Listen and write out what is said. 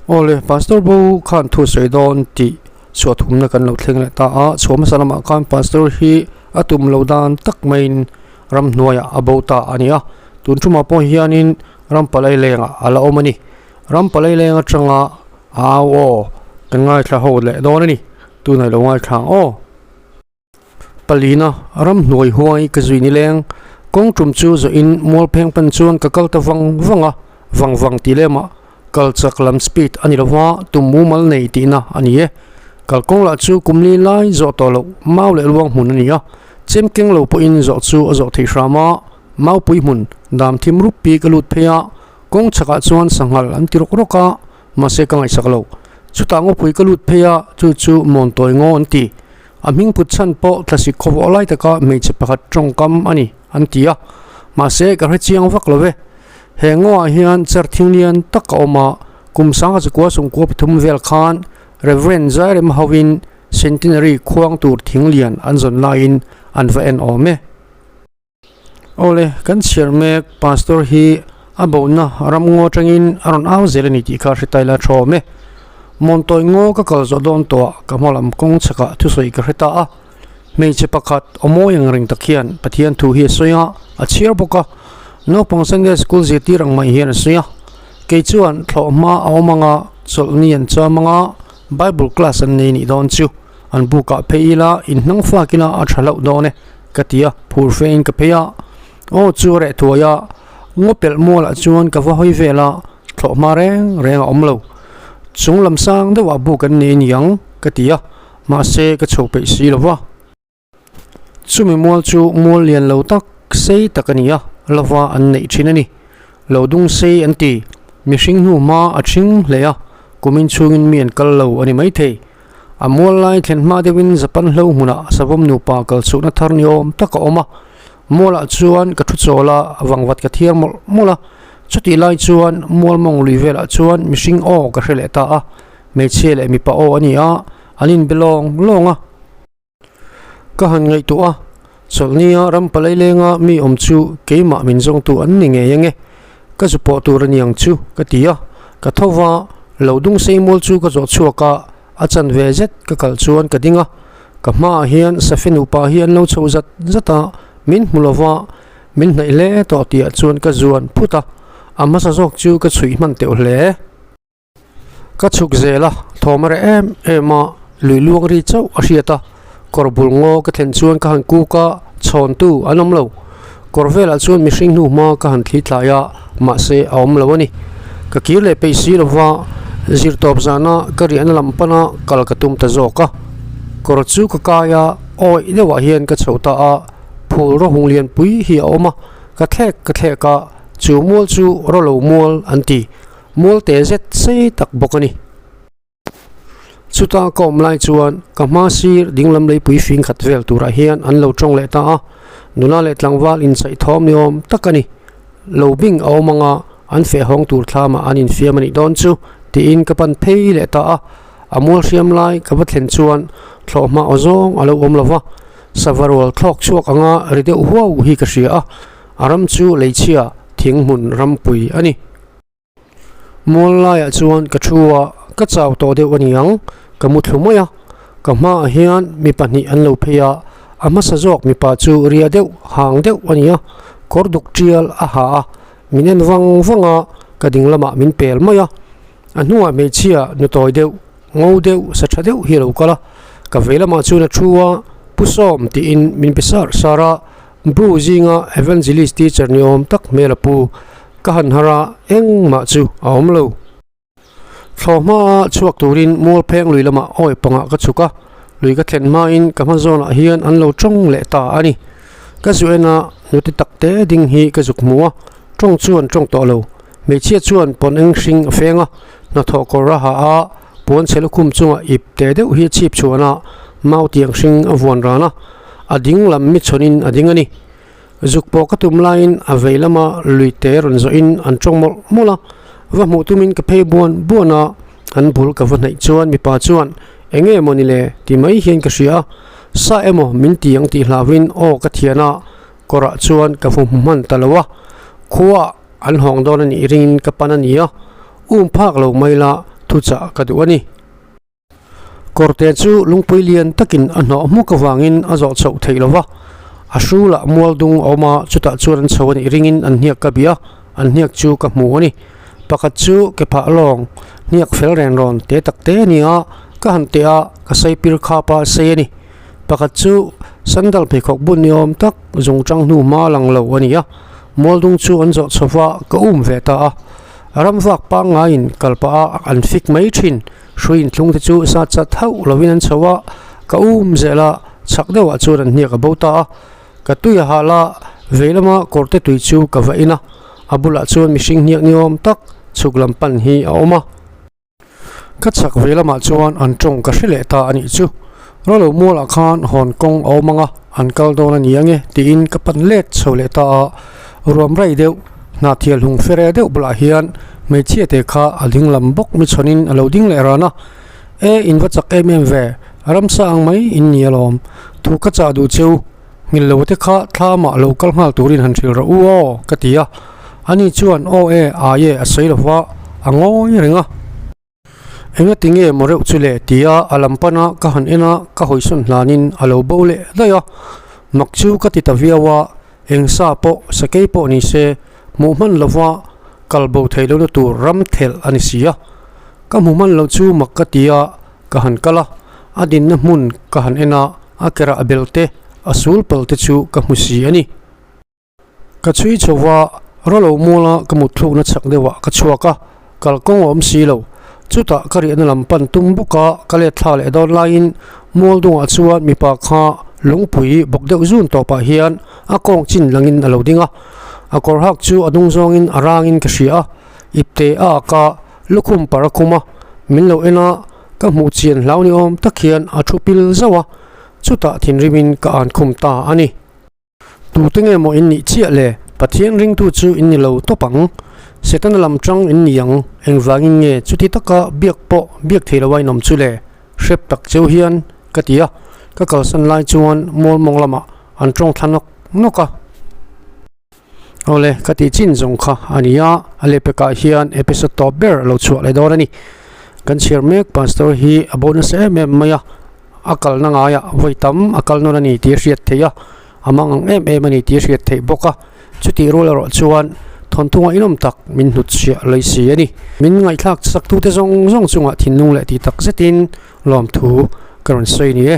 Awle, Pastor bo khan thu sawi dawn tih chhuah thumna kan lo thleng leh ta a, chhuah hmasa lamah khan Pastor hi a tum lo dan tak maiin ramhnuaiah a bo ta a ni a, tun tumah pawh hianin ram palai lengah a la awm a ni. Ram palai leng atanga au aw kan ngaithla ho leh dawn a ni, tunah i lo ngaithla ang aw. Palina, ramhnuai huai ka zui nileng, kawng tum chu zawhin mualpheng pan chuan ka kal ta vang vang a, vang vang tih lemah kal chak lam speed a ni lo va, tum mumal nei tihna a ni e. Kalkawng lah chu kum li lai zawh tawh loh mau leh luang hmun a ni a, chem keng lo pawhin zawh chu a zawh thei hram a, maupui hmun dam thim rup pi ka lut phei a, kawng chhakah chuan sanghal an ti rawk rawk a, mahse ka ngaihsak lo. Chutah ngawpui ka lut phei a, chu chu Mawntawi ngaw an ti. A hming put chhan pawh thlasik khawvawh lai taka hmeichhe pakhat tawngkam a ni an ti a, mahse ka hre chiang vak lo e. He ngawah hian char thinglian tak a awm a, kum sangha chakua sawmkua pathum vel khan Rev. Zairem hovin Centenary khuang tur thinglian an zawn laiin an va en awm e. Awle, kan chhiar mek Pastor hi a bohna ram ngaw atangin a rawn au zel a ni tih kha hre taila tha awm e. Mawntawi ngaw ka kal zawh dawn tawh ah ka hma lam kawng chhakah thusawi ka hre ta a. Hmeichhe pakhat aw mawi ang reng tak hian Pathian thu hi a sawi a, a chhiar bawk a. Naupang Sunday School zirtir ang mai hian a sawi a. Kei chuan thlawh hma a awm anga chawlhni an cham anga Bible class an nei nih dawn chu an bukah phei ila inhnang fak ila a tha hlauh dawn e. Ka ti a, phur fein ka phei a, aw chu a reh thuai a, ngaw pelh mualah chuan ka va hawi vel a, thlawh hma reng reng a awm lo. Chung lam sang deuhah buk an nei aniang ka ti a, mahse ka chho peih si lo va. Chumi mual chu mual lian lo tak sei tak a ni a, lova an neih thin a ni. Lo dung sei an ti, mihring hnu hma a thing hle a, kumin chhungin mi an kal lo a ni maithei. A mual lai thlen hma deuhin Japan hlo hmunah savawm nupa kal chhuhna thar ni awm tak a awm a. Mualah chuan ka thu chawl a, vangvat ka thiar mawlh mawlh a. Chutih lai chuan mual mawng lui velah chuan mihring aw ka hre leh ta a. Hmeichhia leh mipa aw a ni a, an inbe lawng lawng a. Ka han ngaihtuah a, chawlhnia ram palai lenga mi awm chu keimah min zawngtu an ni ngei ange, ka zu pawh tur a niang chu ka ti a, ka tho va, lo dung sei mual chu ka zawh chhuak a, a chanve zet ka kal chuan ka ding a, ka hmaah hian Safi nupa hi an lo chho zat zat a, min hmu lo va, min hnaih hle tawh tihah chuan ka zuan phut a, a hmasa zawk chu ka chhuih hman teuh hle. Ka chhuk zel a, thawm a reh em em a, lui luang ri chauh a hriat a, kawr bul ngaw ka thlen chuan ka han kuk a, chhawntu an awm lo. Kawr velah chuan mihring hnu hma ka han thli tlai a, mahse a awm lo a ni. Ka kir leh peih si lova, zirtawp zana ka riahna lam pana kal ka tum ta zawk a. Kawr chu ka kai a, awih deuhah hian ka chho ta a, phul rawhung lianpui hi a awm a, ka thlek ka thlek a, chu mual chu rawlo mual an ti. Mualte zet sei tak bawk a ni. Chuta ka awm lai chuan ka hma sir dinglam leipui fing khat vel turah hian an lo tawng leh ta a, nula leh tlangval inchhaih thawm ni awm tak a ni. Lo bing a awm anga an feh hawng tur thlamah an infiam a nih dawn chu tiin ka pan phei leh ta a, a mual hriam lai ka va thlen chuan thlawh hma aw zawng a lo awm lo va, sava rual thlawk chhuak anga ri deuh huau hi ka hria a, a ram chu leichhia thing hmun rampui a ni. Mual laiah chuan ka thu a, ka chau tawh deuh a ni ang, ka mu thlu mai a. Ka hmaah hian mi pahnih an lo phei a, a hmasa zawk mipa chu ria deuh hang deuh a ni a, kawr duk tial a ha a, min en vang vang a, ka ding lamah min pel mai a. A hnungah hmeichhia nu tawi deuh, ngo deuh, sa tha deuh hi a lo kal a, ka vei lamah chuan a thu a, Pu Sawm tiin min pe sar sar a, Bu zinga Evangelist teacher ni awm tak hmel a pu. Ka han har a, engmah chu a awm lo. Thlawh hmaa chhuak turin mual pheng lui lamah awi pangah ka chhuk a, lui ka thlen hmain ka hma zawnah hian an lo tawng leh ta a ni. Ka zu en a, nute takte ding hi ka zuk hmu a, tawng chuan tawng tawh lo. Hmeichhia chuan pawn eng hring a feng a, hnathawh kawr a ha a, puan chhe lukhum chungah ip te deuh hi a chhip chhuan a, mau tiang hring a vuan ran a, a ding lam mi chhawnin a ding a ni. Zuk pawh ka tum laiin a vei lama lui te rawn zawhin an tawng mawlh mawlh a, va hmuh tumin ka phei buan buan a, an bul ka va hnaih chuan mipa chuan eng nge maw ni le ti mai hian ka hria a, sa emaw min ti ang tih hlauhin aw ka thian a, kawrah chuan ka va hmu hman ta lo a, khuaah an hawng dawn a nih ringin ka pan a ni a, um phak lo mai la. thuchah ka duh a ni. Kawrte chu lungpui lian takin a hnawh hmuk avangin a zawh chhoh theih lo va, a hrulah mual dung a awm a, chutah chuan an chho a nih ringin an hniak ka bia a, an hniak chu ka hmu a ni. Pakhat chu ke phah lawng hniak fel ren rawn te tak te a ni a, ka han teh a, ka sei pir khap a, sei a ni. Pakhat chu sandal pheikhawk bun ni awm tak zung tang hnu hma lang lo a ni a, mual dung chu an zawh chho va, ka um ve ta a. Ram vak pangngaiin kal pah a, an fik mai thin. Hrui inthlung te chu sat chat hauh lovin an chho a, ka um zel a, chhak deuhah chuan an hniak a bo ta a. Ka tui a hal a, vei lama kawrte tui chu ka va in a, a bulah chuan mihring hniak ni awm tak chhuk lam pan hi a awm a. Ka chhak vei lamah chuan an tawng ka hre leh ta a nih chu. Ralo mualah khan hawn kawng a awm ang a, an kal dawn a ni ang e tiin ka pan let chho leh ta a, ruam rai deuh hna thial hlung fere deuh bulah hian hmeichhia te kha a ding lam bawk mi chhawnin a lo ding leh ran a, E in va chak em em ve, ramsa ang mai in ni alawm, thu ka chah duh cheu, nghilh lo te kha thlamah lo kal nghal turin han hrilh rawh u aw ka ti a, ani chuan aw e ai e a sawi lo va, a ngawi reng a. Enga ti nge maw reuh chu le tia a lam pana ka han en a, ka hawisawn hlanin a lo bo leh daih a. Mak chu ka ti ta viau a, eng sa pawh sakei pawh ni se hmuh hman lova kal bo thei lohna tur ram thelh a ni si a. Ka hmu hman loh chu mak ka ti a, ka han kal a, a dinna hmun ka han en a, a kerah bel te, a sul pal te chu ka hmu si a ni. Ka chhui chho va, Rolo muala ka mut thlukna chak deuhah ka chhuak a, kalkawng a awm si lo. Chutah ka riahna lam pan tum bawk a, ka let thla leh dawn laiin mual dungah chuan mipa kha lungpui bawk deuh zun tawpah hian a kawng chin langin a lo ding a. A kawr hak chu a dung zawngin a rangin ka hria a, ipte a ak a, lukhum par a khum a, min lo en a, ka hmuh chian hlau ni awm tak hian a thu pil zauh a, chutah thinrimin ka an khum ta a ni. Tute nge maw in nih chiah le? Pathian ringtu chu in ni lo tawp ang. Setana lam tang in ni ang. Engvangin nge chuti taka biak pawh biak thei lo a inawm chu le? Hrep tak cheu hian ka ti a. Ka kalsan lai chuan mual mawng lamah an tawng thla nawk nawk a. Awle, ka tih chin zawng kha a ni a, a lehpekah hian episode tawp ber a lo chhuah leh dawn a ni. Kan chhiar mek Pastor hi a bo nasa em em mai a. A kalna ngaiah vawi tam a kal nawn a ni tih a hriat theih a, a mang ang em em a ni tih a hriat theih bawk a, chutih rual erawh chuan thawnthunga inawm tak min hnutchhiah lei si a ni. Min ngaihthlak saktute zawng zawng chungah thinlung leh tih tak zetin lawmthu ka rawn sawi ni e.